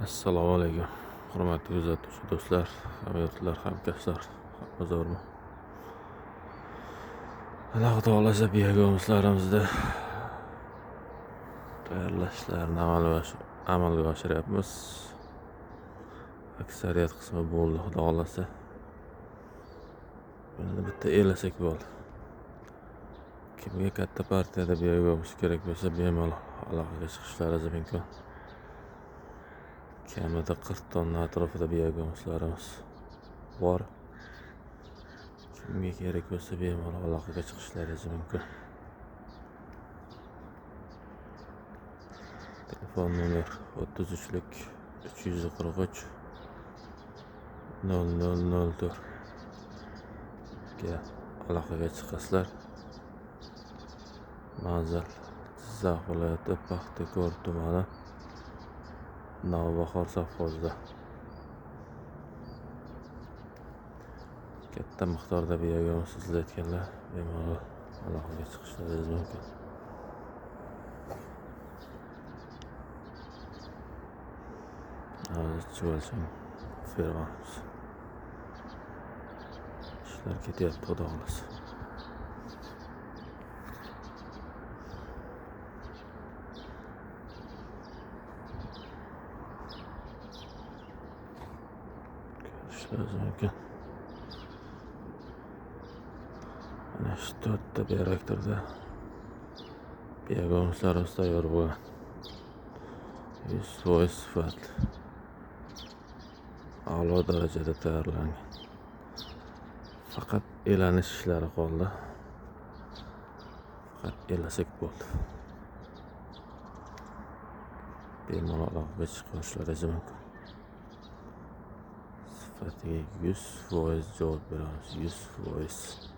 Assalomu alaykum, hurmatli kuzatuvchi do'stlar, hamyurtlar, hamkasblar, hamma zo'rmi? Alloh taolasa biogomuslarimizda tayyorlashlarni amalga oshiryapmiz. Aksariyat qismi bo'ldi, Xudo xohlasa. Endi bitta elasak bo'ldi. Kimga katta partiyada biogomus kerak bo'lsa, bemalol aloqaga chiqishlaringiz mumkin. Kamida 40 tonna atrofida biogomuslarimiz bor. Kimga kerak bo'lsa, bemalol aloqaga chiqishlaringiz mumkin. Telefon nomer 33 343 0004 ga aloqaga chiqasizlar. Manzil Jizzax viloyati Paxtakor tumani Navbahor sovxozida. Katta miqdorda biogomus izlayotganlar bemalol aloqaga chiqishlaringiz mumkin. Hozir Chuvalchang fermamiz. Ishlar ketyapti, Xudo xohlasa. Ko'rishlaringiz mumkin. Mana shu 4ta bioreaktorda biogomuslarimiz tayyor bo'lgan. 100% sifatli, a'lo darajada tayyorlangan. Faqat elanish ishlari qoldi. Faqat elasak bo'ldi. Bemalol aloqaga chiqishlaringiz mumkin. Sifatiga 100% javob beramiz, 100%.